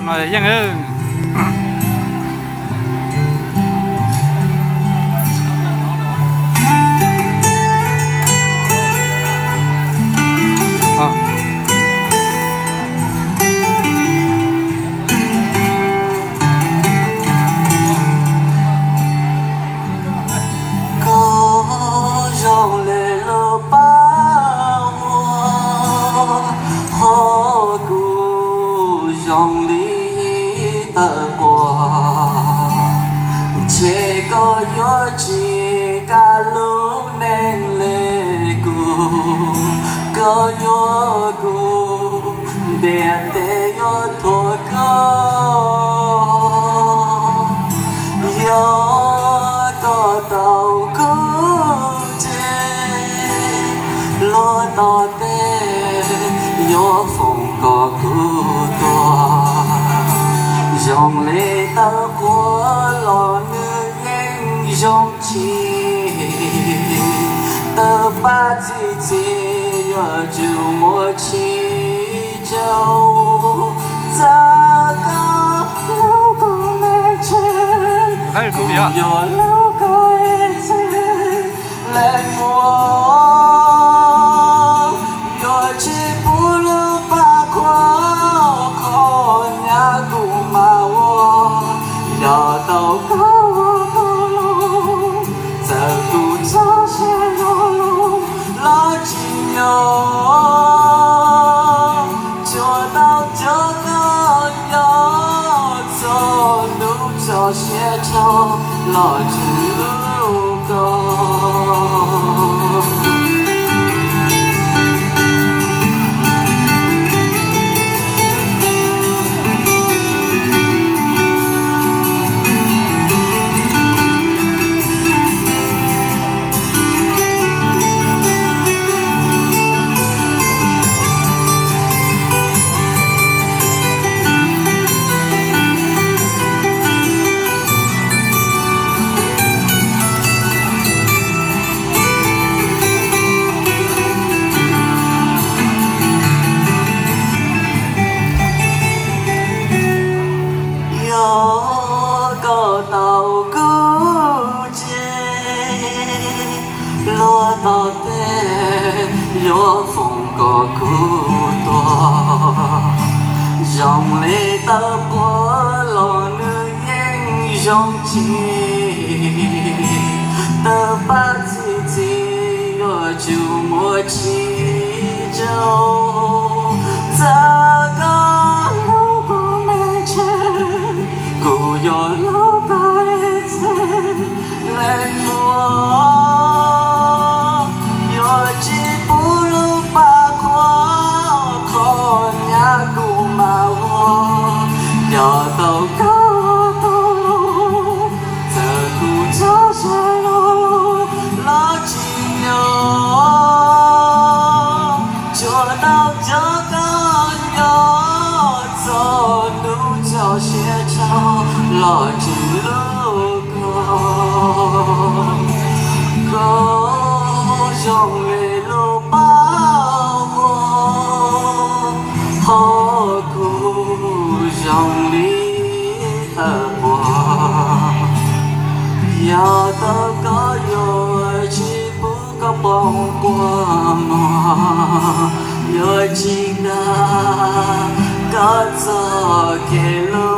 Yeej. Koj zoo li lub paj huab, ho kuv zoo li tawv quas, ntshe koj yuav tsis kam lub neej li kuv, koj yuav kuv ntiaj teb yuav thuam koj. Yog koj tau kuv tsev, luag tom tej yuav foom kom kuv tuag. Zoo li tawv quas los nws yeej zoo tsis, tawv paj txi txiv yuav tsum muaj tsis tsau. Txawm koj hlub kuv me ntsis, kuv yuav hlub koj ib txhis. Leej muam, yuav tsis pub lub paj huab kho nyab kuv mas ua. Yog tau koj ua kuv lub, txawm kuv txoj sia zoo los tsis nyob, tsuas tau coj koj nyob txog hnub tso siab tso los tsis hlub koj. Yog koj tau kuv tsev, luag tom tej yuav foom kom kuv tuag. Zoo li tawv quas los nws yeej zoo tsis, tawv paj txi txiv yuav tsum muaj tsis tsau. Txawm koj hlub kuv me ntsis, kuv yuav hlub koj ib txhis. Leej muam, yuav tsis pub lub paj huab kho nyab kuv mas ua. Yog tau koj ua kuv lub, txawm kuv txoj sia zoo los tsis nyob, tsuas tau coj koj nyob txog hnub tso siab tso los tsis hlub koj. Koj zoo li lub paj huab, ho kuv zoo li tawv quas. Yog tau koj yuav tsis pub koj poob quas mog, yuav tsis dag koj txoj kev hlub.